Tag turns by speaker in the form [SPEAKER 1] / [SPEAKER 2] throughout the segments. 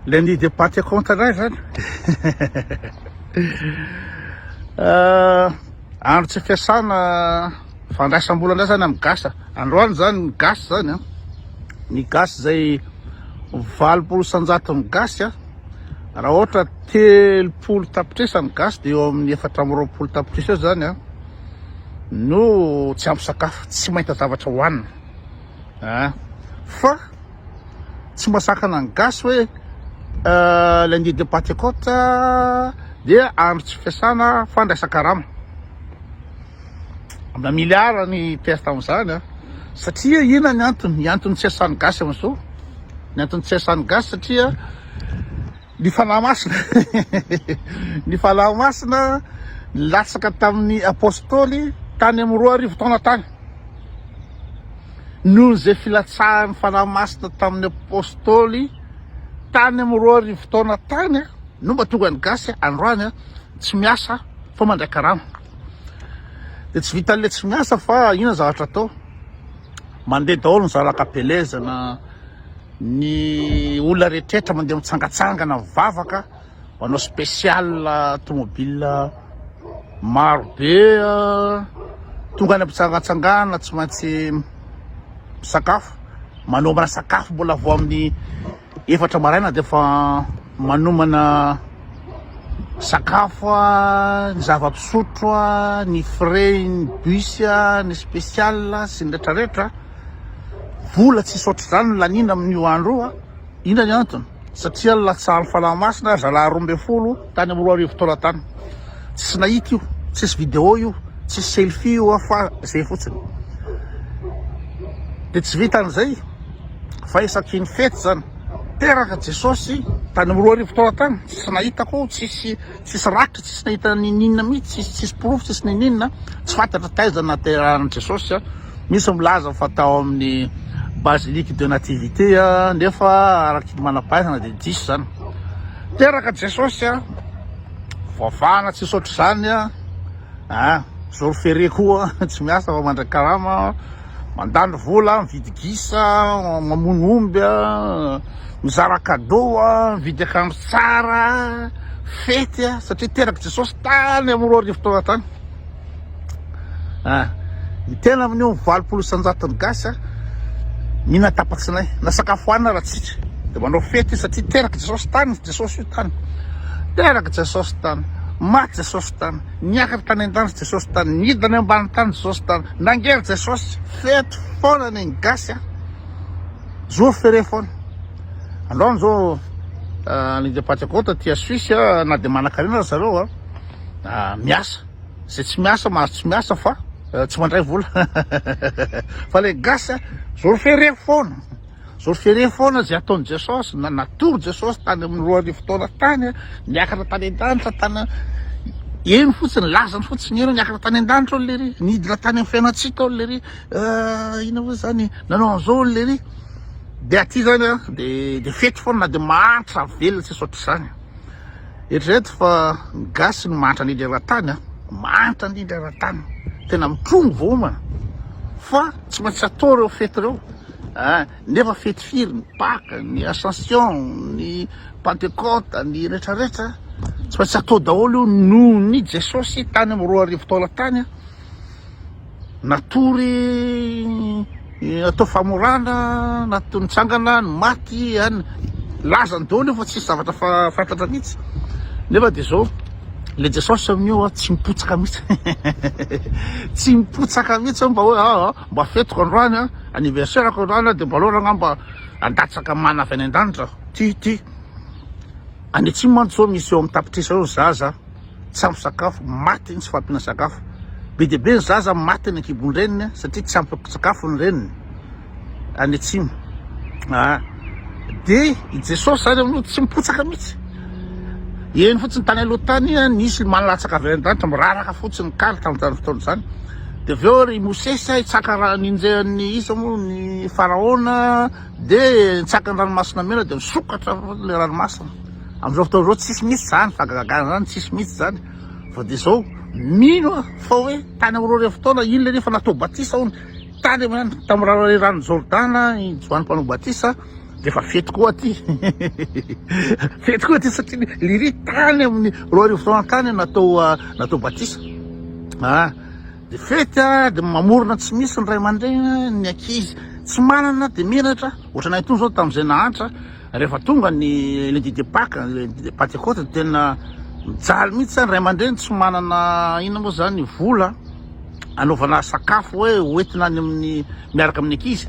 [SPEAKER 1] Lundi de Pentecôte indray zany. Andro tsy fiasana fandraisam-bola indray zany amin'ny gasy. Androany zany ny gasy zany an, ny gasy zay 80% ny gasy an, raha ohatra 30 tapitrisa ny gasy de eo amin'ny 24 tapitrisa eo zany an no tsy ampy sakafo, tsy mahita zavatra hohanina. Ah, fa tsy mahasakana ny gasy hoe lundi de Pentecôte dia andro tsy fiasana fandraisan-karama. Amina milliard ny perte amin'izany a. Satria inona ny antony? Ny antony tsy iasan'ny gasy amin'izao? Ny antony tsy iasan'ny gasy satria ny fanahy masina ny fanahy masina nilatsaka tamin'ny apôstôly tany amin'ny 2000 taona tany. Noho izay filatsahan'ny Fanahy Masina tamin'ny Apôstôly tany amin'ny 2000 taona tany no mba tonga ny gasy androany tsy miasa fa mandray karama. Dia tsy vitan'ilay tsy miasa fa inona zavatra atao? Mandeha daholo ny zanak'Apelezana, ny olona rehetrrehetra mandeha mitsangatsangana mivavaka. Manao spécial tomobile maro be tonga any ampitsangatsangana tsy maintsy misakafo manomana sakafo mbola vao amin'ny efatra maraina dia efa manomana sakafo ny zava-pisotro ny frais ny bus ny spécial sy ny retraretra vola tsisy ohatr'izany no laniana amin'io andro io. Inona ny antony? Satria nilatsahan'ny Fanahy Masina zalahy 12 tany amin'ny 2000 taona tany. Tsy nahita io, tsisy vidéo io, tsisy selfie io fa zay fotsiny. Dia tsy vitan'izay fa isaky ny fety zany, teraka Jesosy tany amin'ny 2000 taona tany, tsisy nahita koa, tsisy tsisy rakitra, tsisy nahita niniana mihitsy, tsisy tsisy porofo, tsisy niniana, tsy fantatra taiza nahaterahan'i Jesosy. Misy milaza fa tao amin'ny Basilique de Nativité nefa araky ny manam-pahaizana dia diso izany. Teraka Jesosy a, voavahana tsisy ohatr'izany a, ah, jour férié koa tsy miasa fa mandray karama, mandany vola, mividy gisa, mamono omby a, mizara cadeau a, mividy akanjo tsara, fety a, satria teraka Jesosy tany amin'ny 2000 taona tany. Ah, ny tena amin'io 80% ny gasy ah, mihina tapa-tsinay na sakafo hanina raha tsika dia manao fety satria teraka Jesosy tany, Jesosy io tany, teraka Jesosy tany, maty Jesosy tany, niakatra tany an-danitra Jesosy tany, nidina any ambany tany Jesosy tany, nangery Jesosy, fety foana ny gasy ah, jour férié foana. Androany zao ny de Pentecôte aty Suisse ah, na dia manan-karena ry zareo ah, miasa. Zay tsy miasa mahazo tsy miasa fa tsy mandray vola fa le gasy a jour férié foana jour férié foana zay ataon'i Jesosy na natory Jesosy tany amin'ny 2000 taona tany a niakatra tany an-danitra tany eny fotsiny lazany fotsiny eny niakatra tany an-danitra olo lery nidina tany amin'ny fiainantsika olo lery inona moa zany nanao an'izao olo lery de aty zany a de de fety foana na de mahantra velona tsisy ohatr'izany. Eritrereto fa ny gasy no mahantra indrindra eran-tany a, mahantra indrindra eran-tany, tena mitrongy vao homana, fa tsy maintsy atao ireo fety ireo a, nefa fety firy, ny Paka, ny Ascension, ny Pentecote, ny retraretra, tsy maintsy atao daholo io noho ny Jesosy tany amin'ny 2000 taona tany a. Natory atao famorana, natory nitsangana ny maty any, lazany daholo io fa tsisy zavatra fantatra mihitsy. Nefa dia zao, le Jesosy amin'io tsy mipotsaka mihitsy. Tsy mipotsaka mihitsy mba hoe ah, ah, mba fetiko androany, ah, anniversaire-ko androany dia mba aleo angamba andatsaka mana avy any an-danitra. Ty ty. Any atsimo mantsy zao misy eo amin'ny tapitrisa eo ny zaza. tsy ampy sakafo, maty ny tsy fahampiana sakafo. Be dia be ny zaza maty any an-kibon-dreniny satria tsy ampy sakafo ny reniny any atsimo. Ah, dia i Jesosy zany amin'io tsy mipotsaka mihitsy. Eny fotsiny tany aloha tany nisy manlatsaka avy any an-danitra miraraka fotsiny kaly tamin'izany fotoana izany. Dia avy eo ry Mosesy hitsaka raha ninjehan'ny iza moa ny Faraona dia nitsaka ny ranomasina mena dia nisokatra ilay ranomasina. Amin'izao fotoana izao tsisy mihitsy izany fahagagana izany, tsisy mihitsy izany. Fa dia izao, mino aho fa hoe tany amin'ireo fotoana iny ilay efa natao batisa hono, tany amin'ny tamin'ny rano Jordana i Joany mpanao batisa. De efa fety koa aty. Fety koa aty satria lery tany amin'ny 2000 taona tany natao natao batisa. Ah, de fety ah, de mamorona tsy misy ny ray aman-dreny, ny ankizy tsy manana de menatra. Ohatranay itony zao tamin'izay nahantra, rehefa tonga ny lundi de Pâques, lundi de Pentecôte, de tena mijaly mihitsy zany ray aman-dreny tsy manana inona moa zany vola anaovana sakafo hoe hoentina any amin'ny miaraka amin'ny ankizy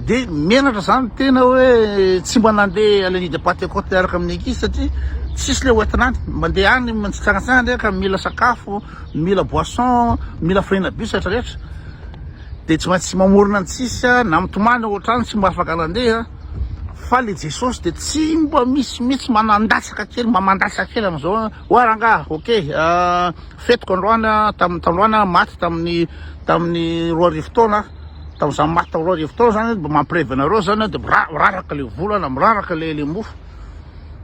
[SPEAKER 1] de menatra zany tena hoe tsy mba nandeha lundi de Pentecôte miaraka amin'ny ankizy satria tsisy le hoentina any, mandeha any mitsangatsangana ka mila sakafo, mila boisson, mila frein-na bus rehetra rehetra de tsy maintsy mamorona ny tsisy na mitomany ao an-trano tsy mba afaka nandeha fa le Jesosy de tsy mba misy mihitsy manandatsaka kely mba mandatsaka kely am'izao hoe rangaha ok Fetiko androany aho, tamin'ny tandroany aho maty tamin'ny tamin'ny 2000 taona, tamin'izaho maty tamin'ny 2000 taona zany mba mampirevy anareo zany aho dia miraraka le vola na miraraka le le mofo.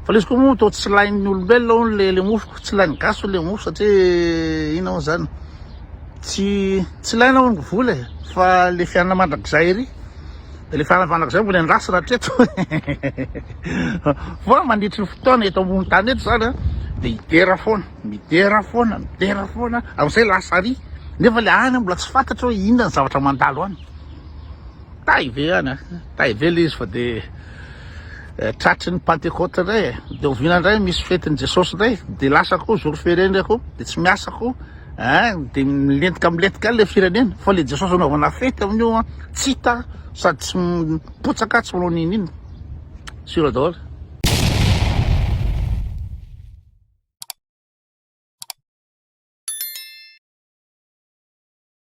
[SPEAKER 1] Fa le izy koa moa toa tsy lain'ny olombelona hono le le mofo, tsy lain'ny gasy hono le mofo satria inona moa zany, tsy tsy ilaina hono ny vola e, fa le fiainana mandrakizay ery. Dia le fiainana mandrakizay mbola endrasana hatreto. Fa mandritry ny fotoana eto ambony tany eto zany an, dia hidera foana. Midera foana, midera foana, amin'izay lasa ary, nefa le any mbola tsy fantatra hoe inona ny zavatra mandalo any. Tay ve any a, tay ve le izy fa de eh, tratry ny Pentecôte indray e, de oviana indray misy fetin'i Jesosy indray, de lasa koa jour férié indray koa, de tsy miasa koa, hein, de milentika milentika any le firenena, fa le Jesosy anaovana fety amin'io an, tsy hita sady tsy mipotsaka, tsy manao n'inon'inona. Sûr daholo.